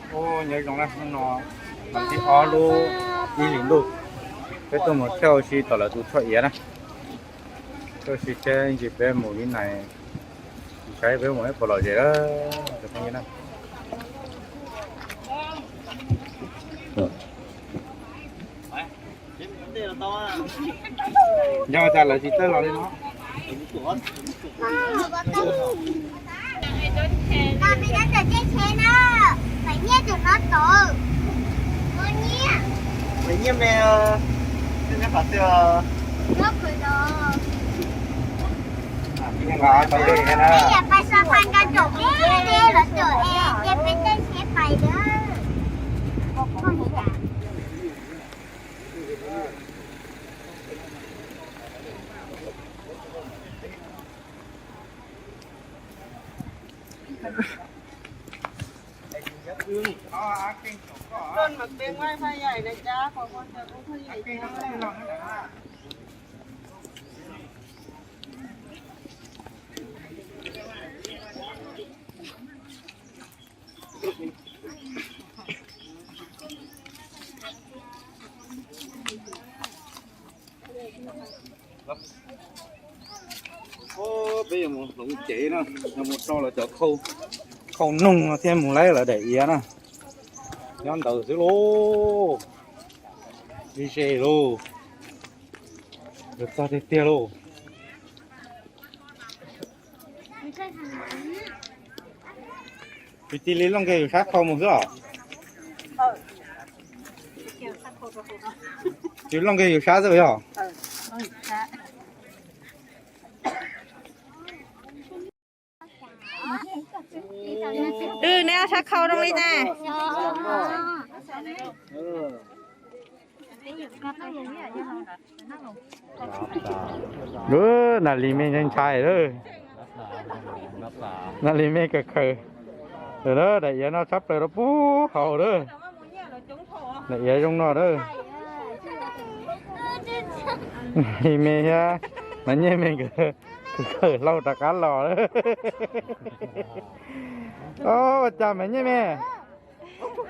Ub, nyob zoo na, hnub no mas thib ob lub ib hlis ntuj, peb tuaj mus thauj ua si tom lawv tus choj iav na. Thauj ua si seb ntsis peb mus li nais, saib peb mus ib puas lom zem na, cov phooj ywg na. Yog cas lawv tsis txawj los li no? Peb nyob ntawm tej tsheb na, Maiv Nyiaj tseem no tod. Maiv Nyiaj, Maiv Nyiaj me, nyob qhov twg? Peb yuav pais Sa Phaj nrog caum peb, lawv caum es cia peb tej tsheb pais na. Peb yuav mus hloov cev na, yuav mus rau lawv cov khau noog no thiab mus laib lawv daim iav na. Nyob ntawd xwb lauj. Ib ze lauj. Yuav txog tiag tiag lauj. Kwv tij li looj kiag yus sab khau mus xwb os. Yus looj kiag yus sab xwb yog. Wb neb ob sab khau zoo li cas? Nas Lis me ntshai ntshai lawm. Nas Lis me kawg khaws. Daim iav no tshab plaws rau pub hauv lawm. Daim iav zoo no lawm. Nas Lis me thiab Maiv Nyiaj me nkawd kawg khaws hlau rov qab los lawm. Ua cas Maiv Nyiaj me,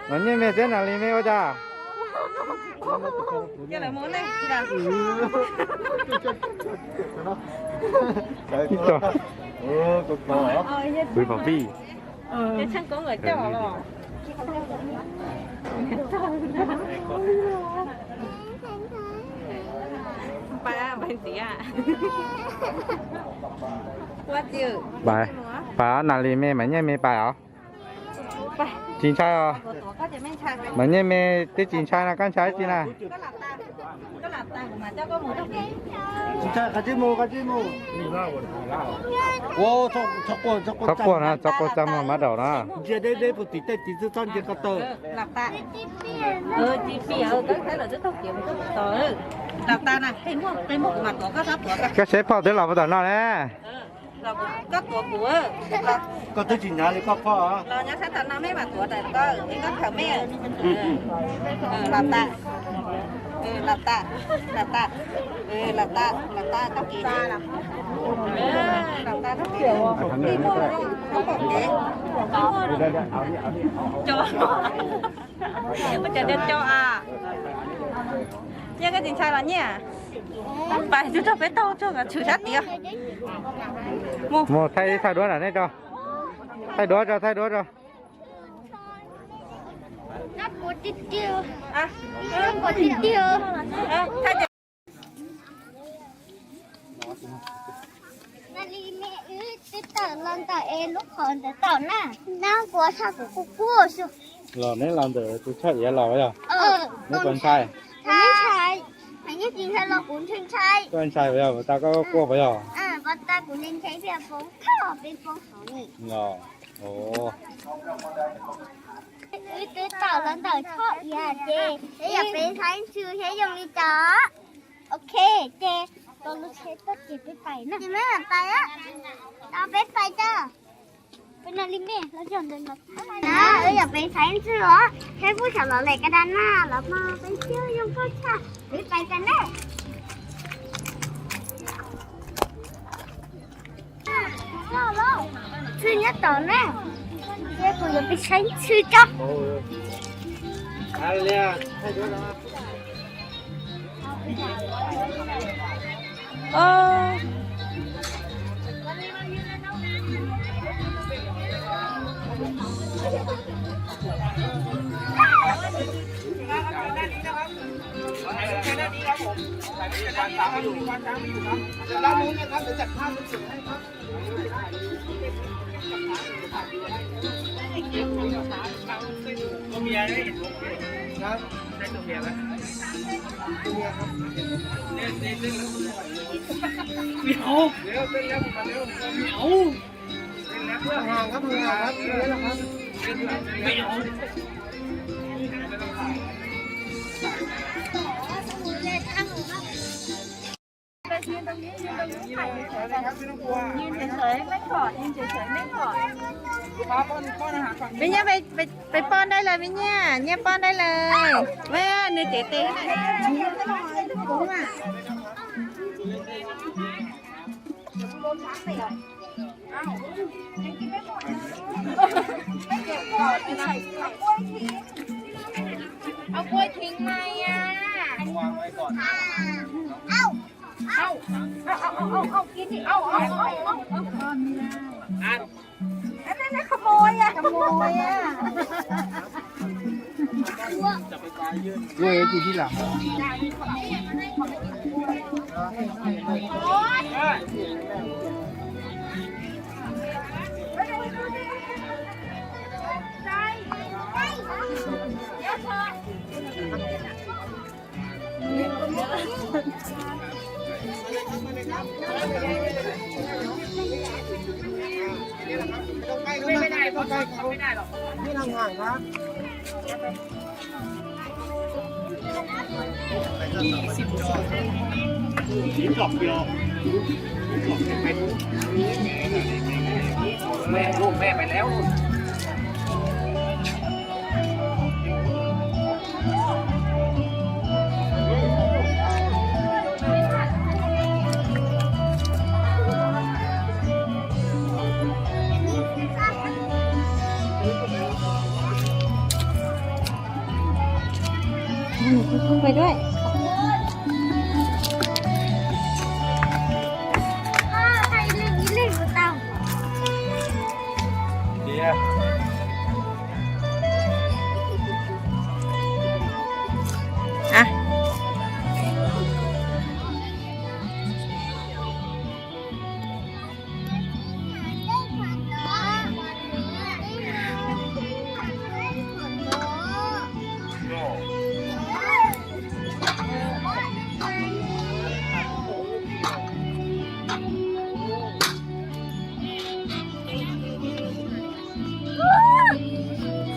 Maiv Nyiaj me thiab Nas Lis me ua cas? Pais, Nas Lis me Maiv Nyiaj me pais os. Tsis ntshai os. Maiv Nyiaj me twb tsis ntshai no, koj ntshai dab tsi na? Txhob quaj no, txhob quaj, tsa muag mab daum no. Koj seb phauj twb los puas tom no ne. Koj twb tsis hnyav li koj phauj. Los nyob sab tom no mej mam tuav, koj khaws mej. Los tas, los tas, los tas, los tas, los tas tau kev, los tas tau kev, tau pom kev. Ua cas nco a? Nyiaj, koj tsis ntshai los Nyiaj? Pais tsuag tsuag peb taug tsuag tshwm sab tid. Mus thaij, thaij duab na nej tso. Thaij duab tso, thaij duab tso. Twb tawm los ntawm es lub qhov ntawd tau na. Nab kuv tshaj kuv kuj kuj xwb. Los neb los ntawm tus choj iav los yog? Neb puas ntshai? Ntshai. Mas neb tsis ntshai los kuv ntshai ntshai. Koj ntshai puas yog? Puas tas koj quaj puas yog? Puas tas kuv ntshai ntshai thiaj poob thoj peb poob hauv ni. Los, wb twb tawm los ntawm choj iav ces peb yog peb ntshai ntshai thiab zoo li cas. Ok, ces tau lub tsheb tuaj ces peb pais na. Ces peb mam pais, tau peb pais tso. Peb no li me los yog ntawd no. Wb yog peb ntshai ntshai os, peb pub xyov los lem ka da na los mas peb thiaj zoo nkauj tshaj. Peb pais tso na. Tshwj nyob tod na. Kuv yuav peb saib ntxhw tso. Mej Nyiaj, peb poj nraj lawm, Mej Nyiaj, Nyiaj poj nraj lawm. Nws cev tes.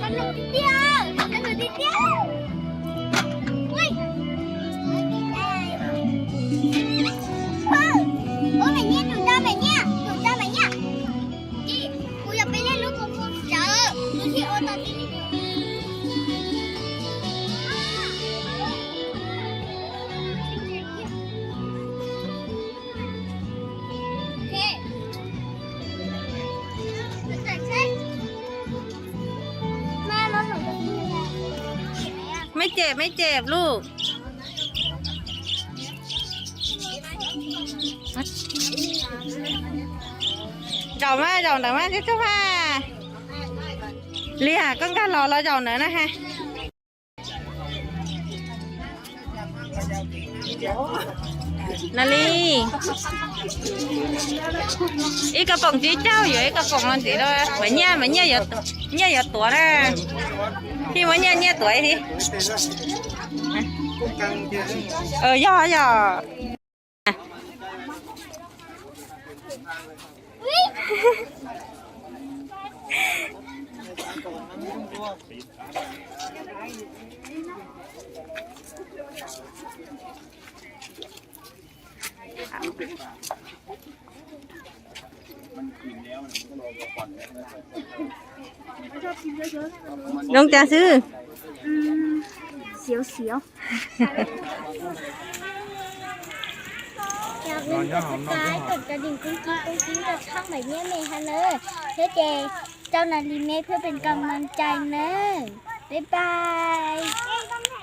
Sab nws tiag tiag, sab nws tiag tiag. Ua, ua mem nyiaj, tus nrog mem nyiaj, tus nrog mem nyiaj. Kuv yog peb leeg lub kuv mus tsawv, kuv thiaj ua tau tib neeg. Mej cem, mej cem luj. Zaum mas, zaum ntawd mas, tub tub ha. Liag, koj nkag los los zaum ntawd na ha. Na li, ib koj poom tsib caug yuav ib koj poom los ntxiv rau mas nyiaj, mas nyiaj yuav tuav na. Thiaj muab nyiaj, nyiaj tuav thiab. Yog, yog. Zoo cas xwb? Xyov xyov. Chào mừng các con cái tổng gia đình Cúng Kít Cúng Kít cho Thắng bảy mươi mười hai nữa. Thế thì Cho nais lis mej เพื่อเป็นกำลังใจ nawb. Bye bye.